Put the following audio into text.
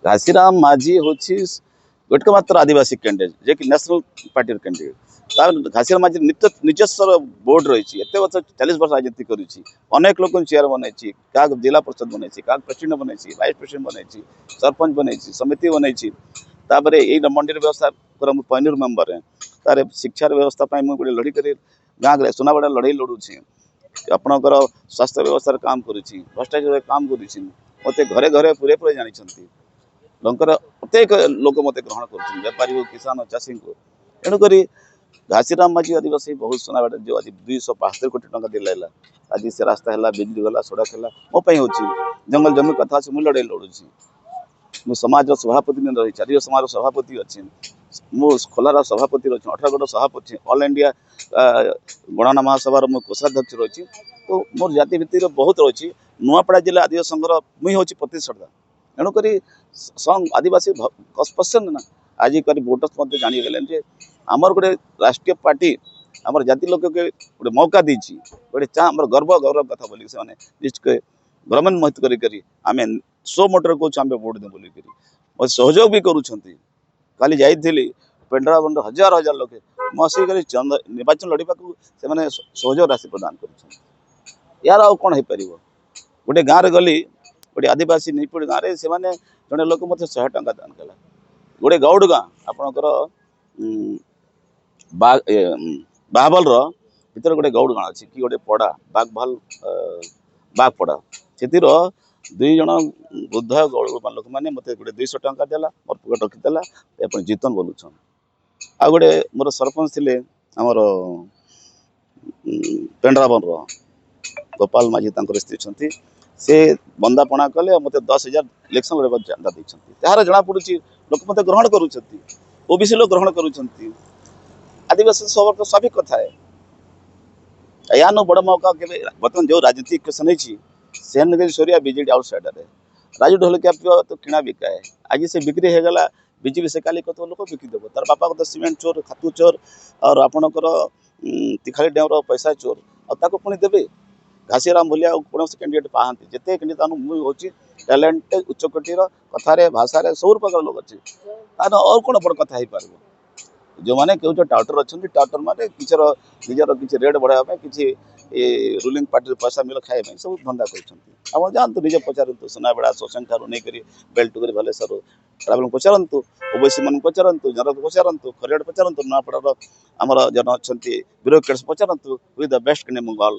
ଘାସିରାମ ମାଝୀ ହେଉଛି ଗୋଟେ ମାତ୍ର ଆଦିବାସୀ କ୍ୟାଣ୍ଡିଡେଟ୍, ଯିଏକି ନ୍ୟାସନାଲ୍ ପାର୍ଟିର କ୍ୟାଣ୍ଡିଡେଟ୍। ତାର ଘାସିରାମ ମାଝୀ ନିଜସ୍ୱର ବୋର୍ଡ ରହିଛି। ଏତେ ବର୍ଷ, 40 ବର୍ଷ ରାଜନୀତି କରୁଛି। ଅନେକ ଲୋକଙ୍କୁ ଚେୟାର ବନେଇଛି, କାହାକୁ ଜିଲ୍ଲା ପରିଷଦ ବନେଇଛି, କାହାକୁ ପ୍ରେସିଡେଣ୍ଟ ବନେଇଛି, ଭାଇସ୍ ପ୍ରେସିଡେଣ୍ଟ ବନେଇଛି, ସରପଞ୍ଚ ବନେଇଛି, ସମିତି ବନେଇଛି। ତାପରେ ଏଇ ମଣ୍ଡିର ବ୍ୟବସ୍ଥା କର ମୁଁ ପଏନିର ମେମ୍ବର। ତାରେ ଶିକ୍ଷାର ବ୍ୟବସ୍ଥା ପାଇଁ ମୁଁ ଗୋଟେ ଲଢ଼ି କରି ଗାଁରେ ସୁନାବେଡ଼ା ଲଢ଼େଇ ଲଢ଼ୁଛି। ଆପଣଙ୍କର ସ୍ୱାସ୍ଥ୍ୟ ବ୍ୟବସ୍ଥାରେ କାମ କରୁଛି, ଭ୍ରଷ୍ଟାଚାରରେ କାମ କରୁଛି। ମୋତେ ଘରେ ଘରେ ପୁରେ ପୁରେ ଜାଣିଛନ୍ତି। ଲୋକଙ୍କର ପ୍ରତ୍ୟେକ ଲୋକ ମୋତେ ଗ୍ରହଣ କରୁଛନ୍ତି, ବେପାରୀ ହଉ, କିଷାନ, ଚାଷୀଙ୍କୁ। ତେଣୁକରି ଘାସିରାମ ମାଝୀ ଆଦିବାସୀ ବହୁତ ସୁନାବେଡ଼ା ଯେଉଁ ଆଜି 272 କୋଟି ଟଙ୍କା ଦିଆହେଲା, ଆଜି ସେ ରାସ୍ତା ହେଲା, ବିଜୁଳି ଗଲା, ସଡ଼କ ହେଲା, ମୋ ପାଇଁ ହେଉଛି। ଜଙ୍ଗଲ ଜମି କଥା ଅଛି, ମୁଁ ଲଢ଼େଇ ଲଢ଼ୁଛି। ମୁଁ ସମାଜର ସଭାପତି ବି ରହିଛି, ଆଦିବାସୀ ସମାଜର ସଭାପତି ଅଛି, ମୁଁ ଖୋଲାର ସଭାପତି ରହିଛି, ଅଠରଗଡ଼ ସଭାପତି, ଅଲ୍ ଇଣ୍ଡିଆ ଗଣନା ମହାସଭାର ମୁଁ କୋଷାଧ୍ୟକ୍ଷ ରହିଛି। ତ ମୋର ଜାତି ଭିତ୍ତିରେ ବହୁତ ରହିଛି। ନୂଆପଡ଼ା ଜିଲ୍ଲା ଆଦିବାସୀ ସଂଘର ମୁଇଁ ହେଉଛି ପ୍ରତିଷ୍ଠାତା। ତେଣୁକରି ଆଦିବାସୀ ପସନ୍ଦ ନା ଆଜିକାଲି ଭୋଟର୍ସ ମଧ୍ୟ ଜାଣିଗଲେଣି ଯେ ଆମର ଗୋଟେ ରାଷ୍ଟ୍ରୀୟ ପାର୍ଟି ଆମର ଜାତି ଲୋକকে ଗୋଟେ ମୌକା ଦେଇଛି, ଗୋଟେ ଚା ଆମର ଗର୍ବ ଗୌରବ କଥା ବୋଲିକି ସେମାନେ ନିଶ୍ଚୟ ଭ୍ରମଣ ମୋହିତ କରି କରି ଆମେ ସୋ ମୋଟର କହୁଛୁ, ଆମେ ଭୋଟ ଦେବୁ ବୋଲିକରି ମୋତେ ସହଯୋଗ ବି କରୁଛନ୍ତି। କାଲି ଯାଇଥିଲି ପେଣ୍ଡରାବଣ୍ଡ, ହଜାର ହଜାର ଲୋକେ ମୁଁ ଆସିକରି ନିର୍ବାଚନ ଲଢ଼ିବାକୁ ସେମାନେ ସହଯୋଗ ରାଶି ପ୍ରଦାନ କରୁଛନ୍ତି। ଏହାର ଆଉ କ'ଣ ହେଇପାରିବ? ଗୋଟେ ଗାଁରେ ଗଲି, ଗୋଟେ ଆଦିବାସୀ ନିପୁଡ଼ି ଗାଁରେ, ସେମାନେ ଜଣେ ଲୋକ ମୋତେ 100 ଟଙ୍କା ଦାନ କଲା। ଗୋଟେ ଗୌଡ଼ ଗାଁ ଆପଣଙ୍କର ବାହାବଲର ଭିତରେ ଗୋଟେ ଗୌଡ଼ ଗାଁ ଅଛି କି ଗୋଟେ ପଡ଼ା, ବାଘଭାଲ ବାଘପଡ଼ା, ସେଥିର ଦୁଇ ଜଣ ବୃଦ୍ଧ ଗୌଡ଼ ଲୋକମାନେ ମୋତେ ଗୋଟେ 200 ଟଙ୍କା ଦେଲା, ମୋର ପକେଟ ରଖିଦେଲା, ଆପଣ ଜିତନ ବୋଲୁଛନ୍। ଆଉ ଗୋଟେ ମୋର ସରପଞ୍ଚ ଥିଲେ ଆମର ପେଣ୍ଡରାବନର ଗୋପାଳ ମାଝୀ, ତାଙ୍କର ସ୍ତ୍ରୀ ଅଛନ୍ତି, ସେ ବନ୍ଦାପଣା କଲେ ଆଉ ମୋତେ 10,000 ଇଲେକ୍ସନ ଲଢ଼ିବାକୁ ଚାନ୍ଦା ଦେଇଛନ୍ତି। ତାହାର ଜଣାପଡ଼ୁଛି ଲୋକ ମୋତେ ଗ୍ରହଣ କରୁଛନ୍ତି, ଓବିସି ଲୋକ ଗ୍ରହଣ କରୁଛନ୍ତି, ଆଦିବାସୀ ସବର ସ୍ୱାଭାବିକ କଥା। ୟାନୁ ବଡ଼ ମୌକା କେବେ? ବର୍ତ୍ତମାନ ଯେଉଁ ରାଜନୀତି ଇକ୍ୱେସନ୍ ହେଇଛି, ସେନ ସରିଆ ବିଜେଡି ଆଉଟ୍ ସାଇଡରେ। ରାଜୁ ଢୋଲକିଆ ପିଅ ତ କିଣା ବିକାଏ, ଆଜି ସେ ବିକ୍ରି ହେଇଗଲା ବିଜେପି, ସେ କାଲି କତ ଲୋକ ବିକିଦେବ। ତାର ବାପା କଥା ସିମେଣ୍ଟ ଚୋର, ଖାତୁ ଚୋର, ଆଉ ଆପଣଙ୍କର ତିଖାଳି ଡ୍ୟାମ୍ର ପଇସା ଚୋର, ଆଉ ତାକୁ ପୁଣି ଦେବେ? ଘାସିରାମ ଭଳିଆ ଆଉ କୌଣସି କ୍ୟାଣ୍ଡିଡେଟ୍ ପାହାନ୍ତି। ଯେତେ କ୍ୟାଣ୍ଡିଡେଟ୍ ମୁଁ ହେଉଛି ଟ୍ୟାଲେଣ୍ଟ ଉଚ୍ଚକୋଟୀର, କଥାରେ ଭାଷାରେ ସବୁ ପ୍ରକାର ଲୋକ ଅଛି। ତାର ଆଉ କ'ଣ ବଡ଼ କଥା ହେଇପାରିବ? ଯେଉଁମାନେ କହୁଛ ଟାଉଟର ଅଛନ୍ତି, ଟାଉଟର ମାନେ ନିଜର ନିଜର କିଛି ରେଟ୍ ବଢ଼ାଇବା ପାଇଁ, କିଛି ଏ ରୁଲିଂ ପାର୍ଟିର ପଇସା ମିଳ ଖାଇବା ପାଇଁ ସବୁ ଧନ୍ଦା କରୁଛନ୍ତି। ଆପଣ ଯାଆନ୍ତୁ, ନିଜେ ପଚାରନ୍ତୁ, ସୁନାବେଡ଼ା ସୋସେନ ଠାରୁ ନେଇକରି ବେଲ୍ଟୁକରି ବାଲେଶ୍ୱର ଟ୍ରାଭେଲ ପଚାରନ୍ତୁ, ଓବିସି ମାନଙ୍କୁ ପଚାରନ୍ତୁ, ଜନକୁ ପଚାରନ୍ତୁ, ଖରିଆଡ଼ ପଚାରନ୍ତୁ, ନୂଆପଡ଼ାର ଆମର ଜନ ଅଛନ୍ତି ବ୍ୟୁରୋକ୍ରାଟ୍ସ ପଚାରନ୍ତୁ, ହୁଇ the best in all.